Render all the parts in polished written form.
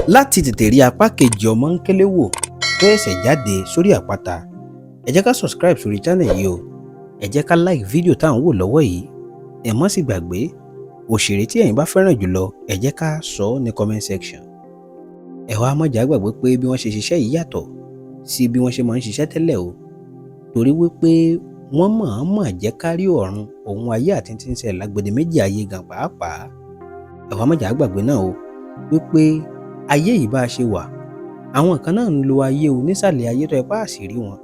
Láti tètè rí apá kejì Ọmọńkélé wò tó ṣẹ̀ṣẹ̀ jáde sórí àpáta, ẹ jẹ́ ká subscribe sórí channel yìí o. Ẹ jẹ́ ká like fídíò tá à ń wò lọ́wọ́ yìí. Ẹ má sì gbàgbé, òṣèré tí ẹ̀yin bá fẹ́ràn jùlọ, ẹ jẹ́ ká sọ ọ́ ní comment section. Ẹ wá má jà gbàgbé pé bí wọ́n ṣe ṣiṣẹ́ yìí yàtọ̀ sí bí wọ́n ṣe máa ń ṣiṣẹ́ tẹ́lẹ̀ o, torí wípé wọ́n mọ̀ọ́mọ̀ jẹ́ ká rí ọ̀run òun ayé àti tí ń ṣẹlẹ̀ lágbede méjì ayé gan pàápàá. Ẹ wá má jà gbàgbé náà o wípé ayé yìí bá a ṣe wà, àwọn kan náà ń lo ayé o nísàlẹ̀ ayé tó ẹ pa àṣírí wọn,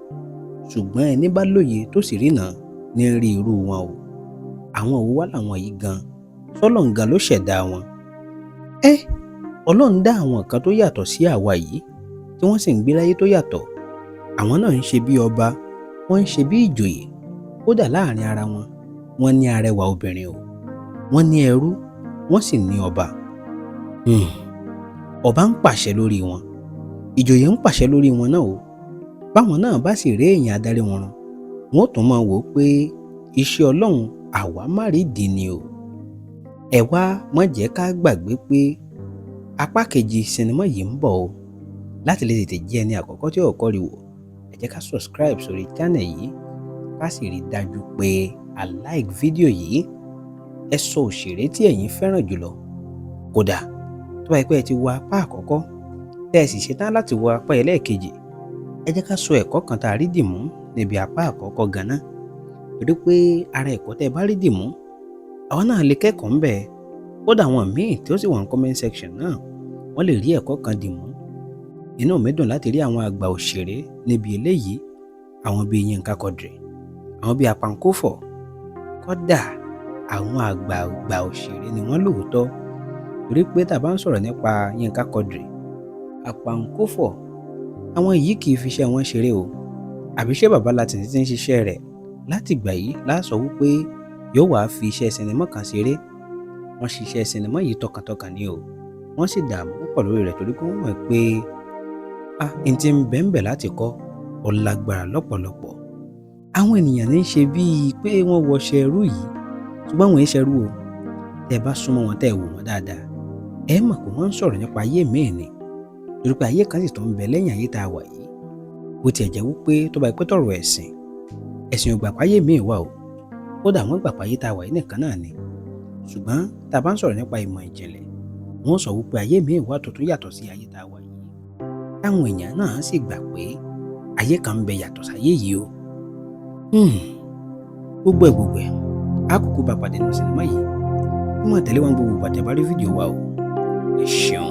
ṣùgbọ́n ẹni bá lóye tó sì rí náà ní rí irú wọn o. Àwọn òwò wá làwọn yìí gan sọlọ́n gan ló ṣẹ̀dá wọn. Ẹ Ọlọ́run dá àwọn kan tó yàtọ̀ sí àwa yìí tí wọ́n sì ń gbé láyé tó yàtọ̀. Àwọn náà ń ṣe bí ọba, wọ́n ń ṣe bí ìjòyè. Kódà láàrin ara wọn, wọ́n ní arẹwà obìnrin o, wọ́n ní ẹrú, wọ́n sì ní ọba. Ọba ń pàṣẹ lórí wọn, ìjòyè ń pàṣẹ lórí wọn náà o. Báwọn náà bá sì rí èèyàn adarí wọn run, wọn ó tún máa wò ó pé iṣẹ́ Ọlọ́run àwa má rí ìdí ni o. Ẹ wá má jẹ́ ká gbàgbé pé apá kejì sinimá yìí ń bọ̀ o. Láti lè tètè jẹ́ ẹni àkọ́kọ́ tí ó kọ́ rí wò, ẹ jẹ́ ká subscribe sórí channel yìí, ká sì rí i dájú pé a like fídíò yìí. Ẹ sọ òṣèré tí ẹ̀yin fẹ́ràn jùlọ. Kódà tó bá yẹ pé ẹ ti wo apá àkọ́kọ́, tẹ́ ẹ sì ṣetán láti wo apá ẹlẹ́ẹ̀kejì, ẹ jẹ́ ká sọ ẹ̀kọ́ kan tá a rí dìmú níbi apá àkọ́kọ́ ganan, torí pé ara ẹ̀kọ́ tẹ́ ẹ bá rí dìmú, àwọn náà lè kẹ́kọ̀ọ́ ńbẹ̀. Kódà àwọn míì tí ó sì wà ní comment section náà, wọ́n lè rí ẹ̀kọ́ kan dìmú. Inú mi dùn láti rí àwọn àgbà òṣèré níbi eléyìí, àwọn bíi Yínká Quadri, àwọn bíi Apankófọ̀. Kódà àwọn àgbààgbà òṣèré ni wọ́n lóòótọ́, torí pé tá a bá ń sọ̀rọ̀ nípa Yínká Quadri, Apankófọ̀, àwọn yìí kì í fi iṣẹ́ wọn ṣeré o. Àbí ṣé Bàbá Latin ti ń ṣiṣẹ́ rẹ̀ láti ìgbà yìí láṣọ wípé yóò wá fi iṣẹ́ sinimá kan ṣeré? Wọ́n ṣiṣẹ́ sinimá yìí tọkàntọkàn ni o. Wọ́n sì dààmú púpọ̀ lórí rẹ̀, torí pé wọ́n mọ̀ pé a n ti ń bẹ́ńbẹ̀ láti kọ́ ọ lágbára lọ́pọ̀lọpọ̀. Àwọn ènìyàn ní í ṣe bíi pé wọ́n wọṣọ ẹrú yìí, ṣùgbọ́n àwọn èé ṣẹrú o. Tẹ́ ẹ bá súnmọ́ wọn, tẹ́ ẹ wò wọ́n dáadáa, ẹ mọ̀ pé wọ́n ń sọ̀rọ̀ nípa ayé míì ni, torí pé ayé kan sì tó ń bẹ lẹ́yìn ayé tá a wà yìí. Bó tiẹ̀ jẹ́ wípé tó bá pẹ́ tọ̀rọ̀ ẹ̀sìn, ẹ̀sìn ò gbà páyé míì wà o. Kódà wọ́n gbà páyé tá a wà yìí nìkan náà ni. Ṣùgbọ́n tá a bá ń sọ̀rọ̀ nípa ìmọ̀ ìjìnlẹ̀, wọ́n sọ wípé ayé míì wà tó tún yàtọ̀ sí ayé tá a wà yìí, táwọn èèyàn náà sì gbà pé ayé kan ń bẹ yàtọ̀ sáyé yìí o. Gbogbo ẹ̀ gbogbo ẹ̀, á kúkú bá pàdé nínú sinimá yìí. Ẹ máa tẹ̀lé wọn gbogbo ìgbà tẹ́ bá rí fídíò wa o. Ẹ ṣeun.